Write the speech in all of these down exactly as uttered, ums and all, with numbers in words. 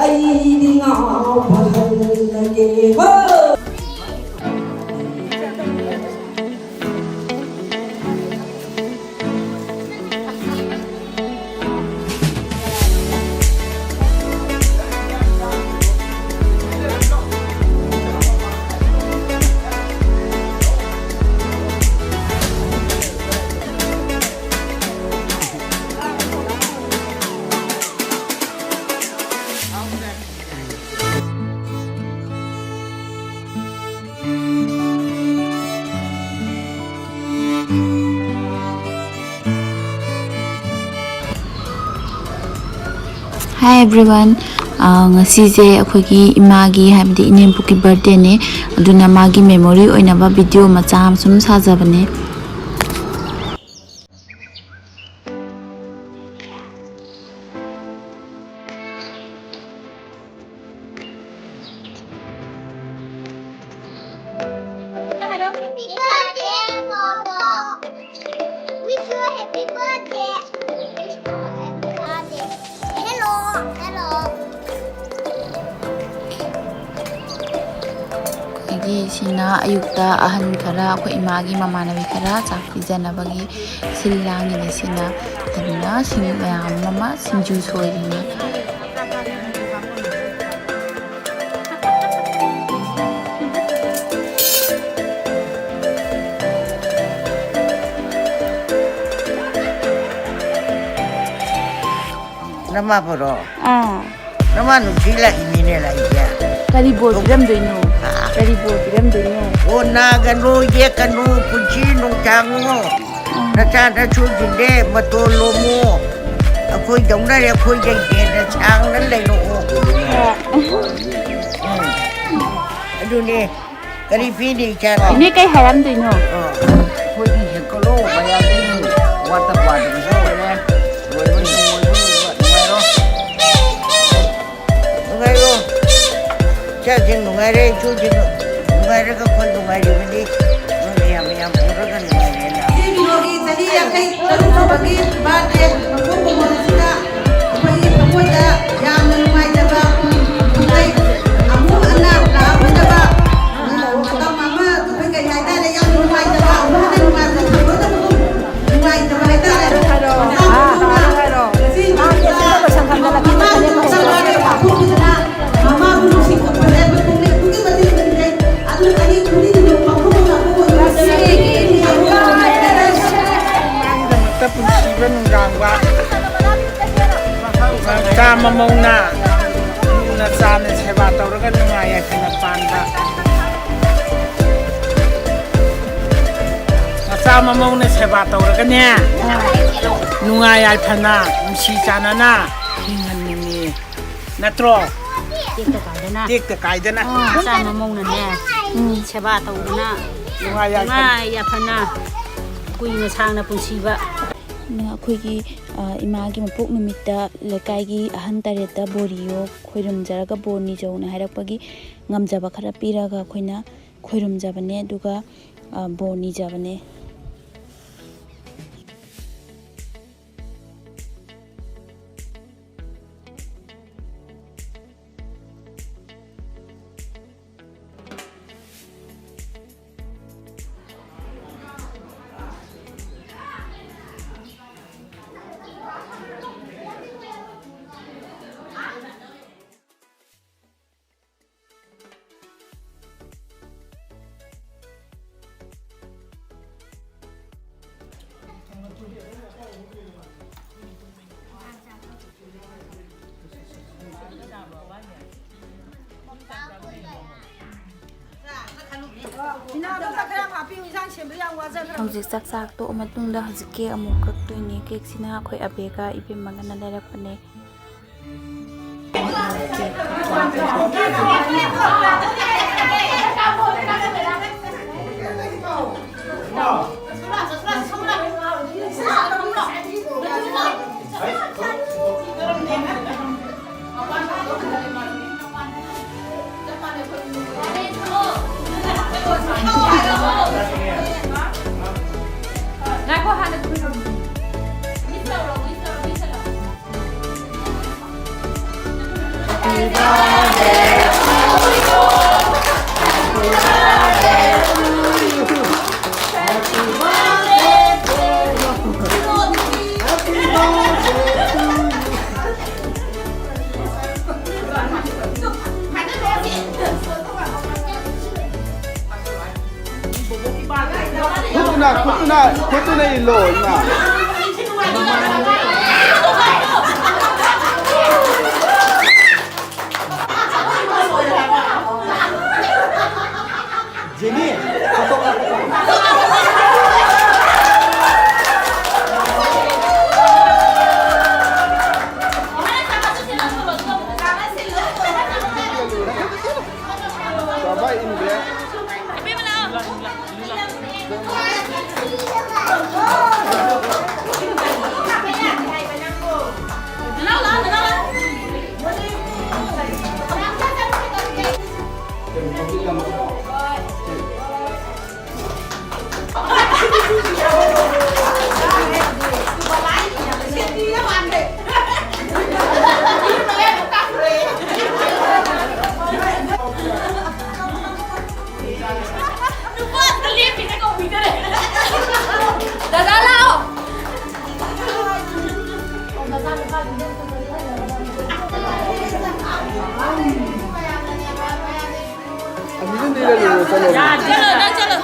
ꯑꯩꯗꯤ ꯉꯥꯎꯍꯜꯂꯒꯦ꯫ ꯍꯣ! Hi everyone, ꯑ, ꯉꯁꯤꯁꯦ ꯑꯩꯈꯣꯏꯒꯤ ꯏꯃꯥꯒꯤ, ꯍꯥꯏꯕꯗꯤ ꯏꯅꯦꯝꯄꯣꯛꯀꯤ birthdayꯅꯦ꯫ ꯑꯗꯨꯅ ꯃꯥꯒꯤ memory ꯑꯣꯏꯅꯕ video ꯃꯆꯥ ꯑꯃ ꯁꯨꯝ ꯁꯥꯖꯕꯅꯦ꯫ Hello, hello. ꯑꯩꯈꯣꯏꯒꯤ ꯁꯤꯅ ꯑꯌꯨꯛꯇ ꯑꯍꯟ ꯈꯔ, ꯑꯩꯈꯣꯏ ꯏꯃꯥꯒꯤ ꯃꯃꯥꯟꯅꯕꯤ ꯈꯔ ꯆꯥꯛ ꯄꯤꯖꯅꯕꯒꯤ ꯁꯤꯜ ꯂꯥꯡꯉꯤꯅꯦ꯫ ꯁꯤꯅ ꯑꯗꯨꯅ ꯁꯤꯡ ꯃꯌꯥꯝ ꯑꯃ ꯁꯤꯡꯖꯨ ꯁꯣꯏꯔꯤꯅꯦ꯫ ꯅꯃꯥꯕꯨꯔꯣ? ꯑꯥ꯫ ꯅꯃꯥ ꯅꯨꯡꯁꯤ ꯂꯥꯛꯏꯅꯤꯅꯦ ꯂꯥꯛꯏꯁꯦ꯫ ꯀꯔꯤ ꯕꯣꯔ ꯄꯤꯔꯝꯗꯣꯏꯅꯣ? ꯑꯥ꯫ ꯀꯔꯤ ꯕꯣꯔ ꯄꯤꯔꯝꯗꯣꯏꯅꯣ? ꯑꯣ, ꯅꯥꯒꯅꯨ ꯌꯦꯛꯀꯅꯨ, ꯄꯨꯟꯁꯤ ꯅꯨꯡꯁꯥꯡꯉꯨ꯫ ꯎꯝ꯫ ꯅꯆꯥ ꯅꯁꯨꯁꯤꯡꯗꯤ ꯃꯇꯣꯜ ꯂꯣꯝꯃꯨ꯫ ꯑꯩꯈꯣꯏꯗꯧꯅ ꯑꯩꯈꯣꯏꯗꯩ ꯍꯦꯟꯅ ꯁꯥꯡꯅ ꯂꯩꯔꯛꯑꯣ꯫ ꯍꯣꯏ꯫ ꯎꯝ꯫ ꯑꯗꯨꯅꯦ꯫ ꯀꯔꯤ ꯄꯤꯅꯤ ꯏꯆꯥꯅ? ꯏꯅꯦ ꯀꯩ ꯍꯥꯏꯔꯝꯗꯣꯏꯅꯣ? ꯑꯥ꯫ ꯑꯩꯈꯣꯏꯗꯤ ꯍꯦꯟꯀꯠꯂꯣ, ꯃꯌꯥꯝꯗꯒꯤ ꯋꯥꯠꯇ ꯄꯥꯗꯕꯁꯨ ꯑꯣꯏꯔꯦ꯫ ꯂꯣꯏꯕ ꯅꯨꯡꯉꯥꯏꯔꯣ꯫ ꯅꯨꯡꯉꯥꯏꯔꯣ꯫ ꯏꯆꯥꯁꯤꯡ ꯅꯨꯡꯉꯥꯏꯔꯦ, ꯏꯁꯨꯁꯤꯡ ꯅꯨꯡꯉꯥꯏꯔꯒ ꯑꯩꯈꯣꯏ ꯅꯨꯡꯉꯥꯏꯔꯤꯕꯅꯤ꯫ ꯅꯣꯏ ꯃꯌꯥꯝ ꯃꯌꯥꯝ ꯄꯨꯔꯒ ꯅꯨꯡꯉꯥꯏꯔꯦꯅ꯫ ꯏꯆꯦ ꯕꯤꯅꯣꯒꯤ ꯆꯍꯤ ꯌꯥꯡꯈꯩ ꯇꯔꯨꯛ ꯁꯨꯕꯒꯤ birthday ꯃꯄꯣꯛ ꯀꯨꯝꯑꯣꯟ ꯑꯁꯤꯗ ꯑꯩꯈꯣꯏꯒꯤ ꯊꯃꯣꯏ ꯃꯆꯥ ꯃꯃꯧꯅ ꯂꯨꯅ ꯆꯥꯟꯅ ꯁꯦꯕꯥ ꯇꯧꯔꯒ ꯅꯨꯡꯉꯥꯏ ꯌꯥꯏꯐꯅ ꯄꯥꯟꯕ꯫ ꯃꯆꯥ ꯃꯃꯧꯅ ꯁꯦꯕꯥ ꯇꯧꯔꯒꯅꯦ, ꯅꯨꯡꯉꯥꯏ ꯌꯥꯏꯐꯅ, ꯅꯨꯡꯁꯤ ꯆꯥꯟꯅꯅ ꯍꯤꯡꯍꯟꯅꯤꯡꯉꯤ꯫ ꯅꯠꯇ꯭ꯔꯣ? ꯇꯦꯛꯇ ꯀꯥꯏꯗꯅ꯫ ꯇꯦꯛꯇ ꯀꯥꯏꯗꯅ꯫ ꯑꯣ, ꯃꯆꯥ ꯃꯃꯧꯅꯅꯦ, ꯎꯝ, ꯁꯦꯕꯥ ꯇꯧꯗꯅ ꯅꯨꯡꯉꯥꯏ ꯌꯥꯏꯐꯅ, ꯅꯨꯡꯉꯥꯏ ꯌꯥꯏꯐꯅ ꯀꯨꯏꯅ ꯁꯥꯡꯅ ꯄꯨꯟꯁꯤꯕ꯫ ꯑꯩꯈꯣꯏꯒꯤ, ꯑ, ꯏꯃꯥꯒꯤ ꯃꯄꯣꯛ ꯅꯨꯃꯤꯠꯇ ꯂꯩꯀꯥꯏꯒꯤ ꯑꯍꯟ ꯇꯔꯦꯠꯇ ꯕꯣꯔꯤꯌꯣ, ꯈꯣꯏꯔꯨꯝꯖꯔꯒ ꯕꯣꯔ ꯅꯤꯖꯧꯅ ꯍꯥꯏꯔꯛꯄꯒꯤ ꯉꯝꯖꯕ ꯈꯔ ꯄꯤꯔꯒ ꯑꯩꯈꯣꯏꯅ ꯈꯣꯏꯔꯨꯝꯖꯕꯅꯦ, ꯑꯗꯨꯒ, ꯑ, ꯕꯣꯔ ꯅꯤꯖꯕꯅꯦ꯫ ꯍꯧꯖꯤꯛ ꯆꯥꯛ ꯆꯥ ꯇꯣꯛꯑ ꯃꯇꯨꯡꯗ ꯍꯧꯖꯤꯛ ꯀꯦꯛ ꯑꯃꯨꯛ ꯀꯛꯇꯣꯏꯅꯦ꯫ ꯀꯦꯛꯁꯤꯅ ꯑꯩꯈꯣꯏ ꯑꯕꯦꯒ ꯏꯕꯦꯝꯃꯒꯅ ꯂꯩꯔꯛꯄꯅꯦ꯫ ꯈꯨꯠꯇꯨꯅ, ꯈꯨꯠꯇꯨꯅ, ꯈꯨꯠꯇꯨꯅ ꯏꯜꯂꯣ, ꯏꯃꯥ꯫ ꯑꯗꯨꯗꯤ ꯂꯩꯔ ꯂꯣꯏꯔꯦ, ꯆꯠꯂꯣ꯫ ꯌꯥꯗꯦ꯫ ꯆꯠꯂꯣ, ꯅꯪ ꯆꯠꯂꯣ꯫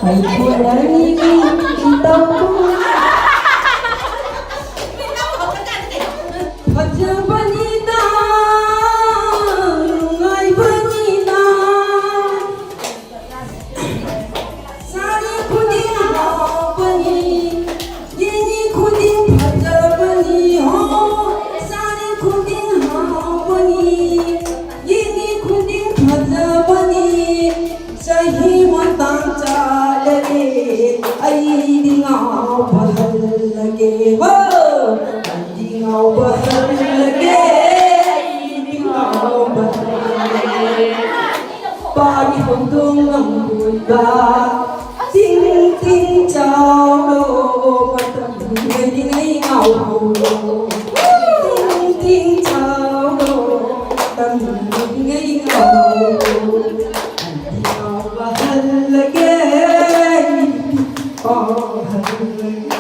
ꯑꯩ ꯄꯨꯟꯅ ꯏꯇꯥꯎ ꯐꯖꯕꯅꯤꯗ, ꯅꯨꯡꯉꯥꯏꯕꯅꯤꯗ꯫ ꯆꯥꯔꯤ ꯈꯨꯗꯤꯡ ꯍꯥꯎꯕꯅꯤ, ꯌꯦꯡꯉꯤ ꯈꯨꯗꯤꯡ ꯐꯖꯕꯅꯤ꯫ ꯍꯣ, ꯆꯥꯔꯤ ꯈꯨꯗꯤꯡ ꯍꯥꯎꯕꯅꯤ, ꯌꯦꯡꯉꯤ ꯈꯨꯗꯤꯡ ꯐꯖꯕꯅꯤ꯫ ꯆꯍꯤ ꯃꯇꯥꯡ ꯆꯥꯔꯦ, ꯑꯩꯗꯤ ꯉꯥꯎꯕ ꯍꯜꯂꯒꯦ꯫ ꯍꯣ! ꯑꯩꯗꯤ ꯉꯥꯎꯕ ꯍꯜꯂꯒꯦ, ꯑꯩꯗꯤ ꯉꯥꯎꯕ ꯍꯜꯂꯒꯦ꯫ ꯄꯥꯔꯤ ꯍꯧꯗꯣꯡ ꯂꯝꯕꯣꯏꯕ, ꯇꯤꯡ ꯇꯤꯡ ꯆꯥꯎꯔꯣ, ꯃꯇꯝ ꯂꯩꯔꯤꯉꯩ ꯉꯥꯎꯍꯧꯔꯣ꯫ ꯇꯤꯡ ꯇꯤꯡ ꯆꯥꯎꯔꯣ, ꯃꯇꯝ ꯂꯩꯔꯤꯉꯩ ꯉꯥꯎꯍꯧꯔꯣ꯫ ꯑꯩꯗꯤ ꯉꯥꯎꯕ ꯍꯜꯂꯒꯦ, ꯑꯩꯗꯤ ꯉꯥꯎꯕ ꯍꯜꯂꯒꯦ꯫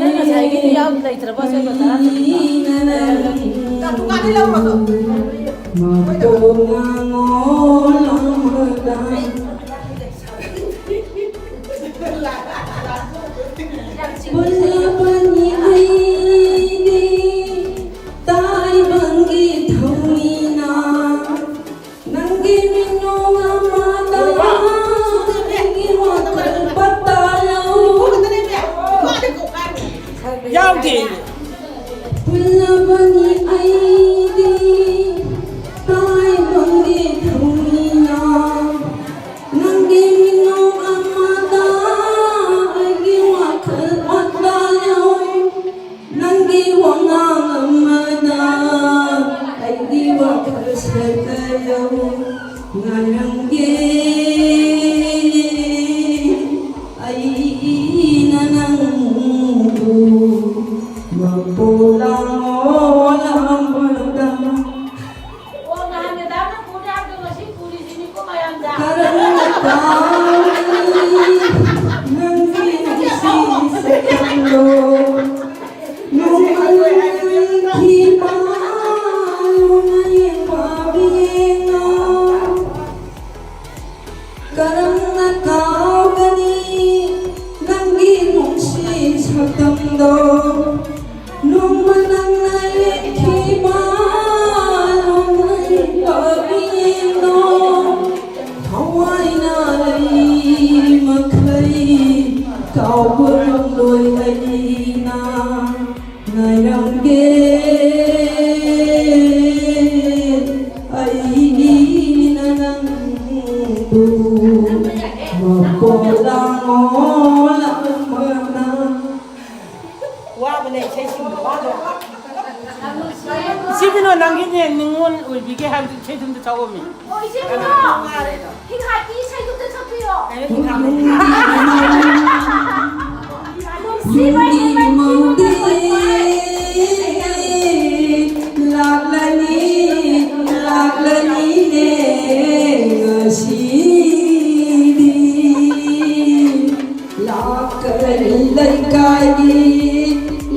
ꯅꯪ ꯉꯁꯥꯏꯒꯤꯗꯤ ꯌꯥꯝ ꯂꯩꯇ꯭ꯔꯕ ꯑꯆꯣꯏꯕ ꯇꯔꯥ? ꯗꯨꯀꯥꯟꯗꯩ ꯂꯧꯔꯣ ꯑꯗꯣ꯫ ꯄꯨꯜꯂꯕꯅꯤ ꯑꯩꯗꯤ ꯇꯥꯏꯕꯪꯒꯤ ꯊꯧꯅꯤꯅ꯫ ꯉꯥꯏꯔꯝꯒꯦ ꯑꯩꯅ ꯅꯪꯕꯨ ꯃꯄꯣꯂꯥꯡ ꯑꯣꯜꯂꯝꯕꯗ꯫ ꯑꯣ, ꯅꯍꯥꯟ ꯃꯦꯗꯥꯝꯅ ꯄꯨꯅꯤ ꯍꯥꯏꯕꯗꯣ ꯉꯁꯤ ꯄꯨꯔꯤꯁꯤꯅꯤꯀꯣ ꯃꯌꯥꯝꯗ꯫ ꯀꯔꯝꯅ ꯀꯥꯎꯅꯤ ꯅꯪꯒꯤ ꯅꯨꯡꯁꯤ ꯁꯛꯇꯝꯗꯣ? ꯅꯣꯡꯃ ꯅꯪꯒꯤ ꯃꯥꯡꯂꯣꯝꯅ ꯌꯦꯡꯕ ꯃꯤꯠꯌꯦꯡꯗꯣ꯫ ꯀꯔꯝꯅ ꯀꯥꯎꯒꯅꯤ ꯅꯪꯒꯤ ꯅꯨꯡꯁꯤ ꯁꯛꯇꯝꯗꯣ? ꯅꯣꯡꯃ ꯅꯪꯅ ꯌꯦꯡꯈꯤꯕ ꯅꯣꯡꯃꯩ ꯄꯥꯛꯄꯤꯗꯣ ꯊꯋꯥꯏꯅ ꯂꯩ ꯃꯈꯩ ꯀꯥꯎꯕ ꯉꯝꯂꯣꯏ ꯑꯩꯅ ꯉꯥꯏꯔꯝꯒꯦ ꯑꯩꯅ ꯅꯪꯕꯨ ꯃꯄꯣꯂꯥꯡ ꯑꯣꯜꯂꯝꯕꯅ꯫ ꯋꯥꯕꯅꯦ ꯏꯁꯩ ꯁꯤꯟꯕ ꯋꯥꯗ꯭ꯔꯣ? ꯏꯆꯦ ꯕꯤꯅꯣ, ꯅꯪꯒꯤꯅꯦ ꯅꯤꯉꯣꯜ ꯑꯣꯏꯕꯤꯒꯦ ꯍꯥꯏꯕꯗꯨ ꯏꯁꯩꯗꯨ ꯑꯝꯇ ꯁꯛꯑꯣꯃꯤ꯫ ꯑꯣ, ꯏꯆꯦ ꯕꯤꯅꯣ, ꯍꯤꯡꯍꯥꯠꯄꯤ ꯏꯁꯩꯗꯨ ꯑꯝꯇ ꯁꯛꯄꯤꯔꯣ꯫ ꯀꯩꯅꯣ ꯍꯤꯡꯍꯥꯠꯄꯤ? ꯅꯨꯡꯁꯤꯕ ꯅꯨꯡꯒꯤ ꯏꯃꯧꯗꯤ ꯂꯥꯛꯂꯅꯤ, ꯂꯥꯛꯂꯅꯤꯅꯦ ꯉꯁꯤꯗꯤ꯫ ꯂꯥꯛꯀꯅꯤ ꯂꯩꯀꯥꯏꯒꯤ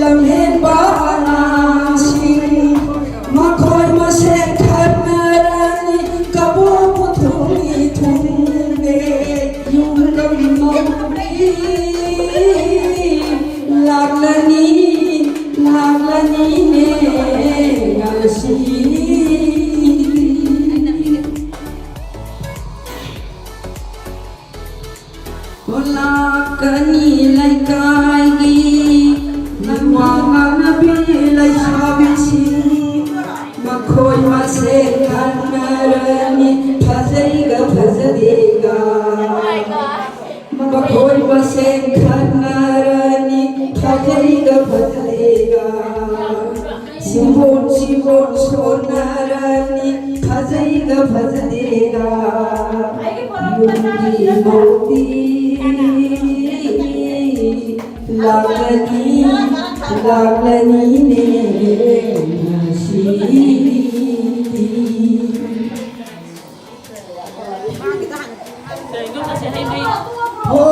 ꯂꯝꯍꯦꯟꯕ ꯑꯉꯥꯡꯁꯤꯡ, ꯃꯈꯣꯏ ꯃꯁꯦꯟ ꯈꯠꯅꯔꯅꯤ, ꯀꯕꯣꯛ ꯄꯨꯊꯣꯛꯅꯤ ꯊꯨꯡꯗꯦ, ꯌꯨꯝ ꯀꯝꯃꯧꯗꯤ ꯂꯥꯛꯂꯅꯤ, ꯂꯥꯛꯂꯅꯤꯅꯦ ꯉꯁꯤ꯫ ꯂꯥꯛꯀꯅꯤ ꯂꯩꯀꯥꯏꯒꯤ ꯋꯥ ꯉꯥꯡꯅꯕꯤ ꯂꯩꯁꯥꯕꯤꯁꯤꯡ, ꯃꯈꯣꯏ ꯃꯁꯦꯟ ꯈꯟꯅꯔꯅꯤ ꯐꯖꯩꯒ ꯐꯖꯗꯦꯒ꯫ ꯃꯈꯣꯏ ꯃꯁꯦꯟ ꯈꯟꯅꯔꯅꯤ ꯐꯖꯩꯒ ꯐꯖꯗꯦꯒ꯫ ꯁꯤꯕꯣꯟ ꯁꯤꯕꯣꯟ ꯁꯣꯟꯅꯔꯅꯤ ꯐꯖꯩ ꯐꯖꯗꯦꯗ ꯌꯨꯝꯒꯤ ꯃꯧꯗꯤ ꯂꯥꯛꯂꯅꯤ, ꯂꯥꯛꯂꯅꯤꯅꯦ ꯉꯁꯤꯗꯤ꯫ ꯍꯣ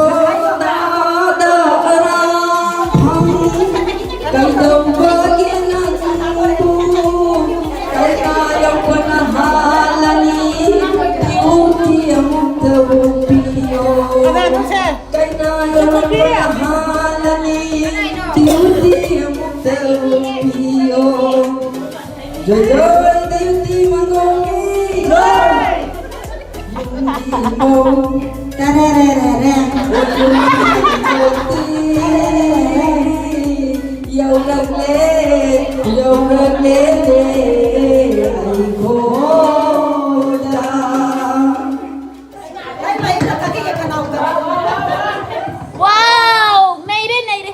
ꯇꯥꯗ ꯑꯔꯥ ꯐꯪ ꯀꯩꯗꯧꯕꯒꯤ ꯅꯪꯕꯨ ꯀꯩꯅꯥ ꯌꯧꯕꯅ ꯍꯥꯜꯂꯅꯤ ꯇꯤꯎꯇꯤ ꯑꯃꯨꯛꯇꯕꯨ ꯄꯤꯌꯣ ꯀꯩꯅꯥ ꯌꯧꯕꯅ ꯍꯥꯜꯂꯅꯤ ꯇꯤꯎꯇꯤ ꯑꯃꯨꯛꯇꯕꯨ ꯄꯤꯌꯣ ꯖꯣꯏ ꯖꯣꯏ ꯇꯤꯎꯇꯤ ꯃꯪꯒꯣꯜꯒꯤ ꯖꯣꯏ ꯌꯨꯝꯒꯤ ꯃꯧ ꯇꯔꯦꯔꯦꯔꯦꯔꯦ ꯌꯧꯔꯛꯂꯦ ꯌꯧꯔꯛꯂꯦ ꯑꯩꯈꯣꯏꯗ Wow! ꯅꯩꯔꯦ ꯅꯩꯔꯦ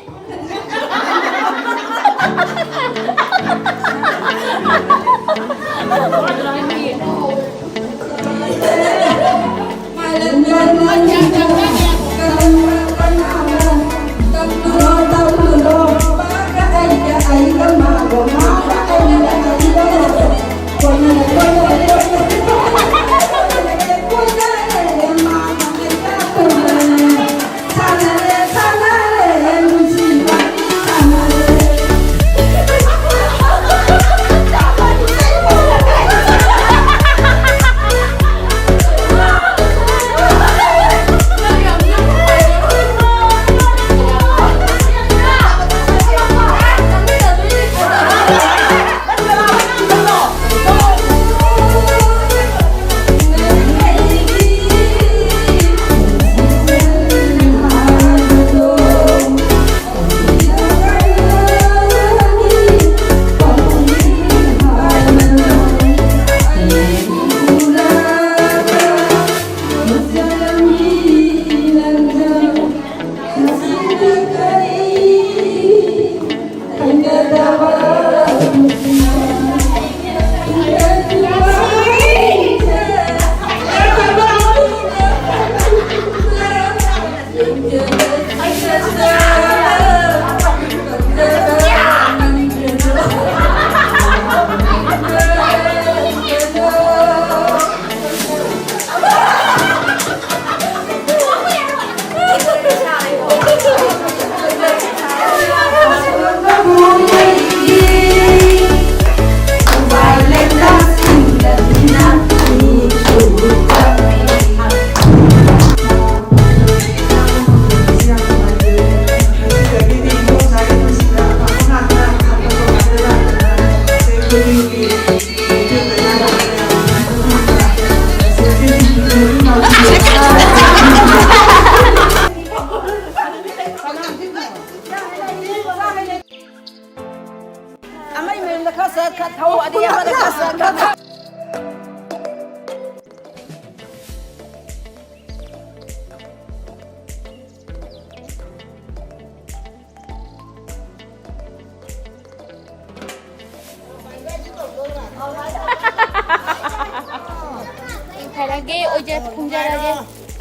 ꯒꯦ ꯑꯣꯏꯖ-, ꯈꯨꯝꯖꯔꯒꯦ꯫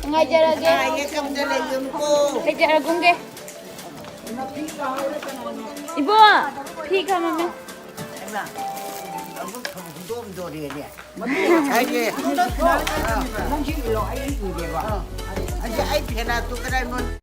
ꯅꯨꯡꯉꯥꯏꯖꯔꯒꯦ꯫ ꯉꯥꯏꯒꯦ ꯀꯝꯗ ꯂꯩꯒꯅꯨꯀꯣ꯫ ꯂꯩꯖꯔꯒꯨꯝꯒꯦ꯫ ꯏꯕꯣ, ꯐꯤ ꯈꯝꯃꯝꯃꯦ꯫ ꯍꯥꯏꯗꯤ, ꯅꯪꯁꯤ ꯏꯜꯂꯣ, ꯑꯩ ꯏꯟꯒꯦꯕ꯫ ꯑꯁꯤ ꯑꯩ ꯐꯦꯅꯥꯠꯇꯨ ꯀꯗꯥꯏ ꯃꯣꯟ-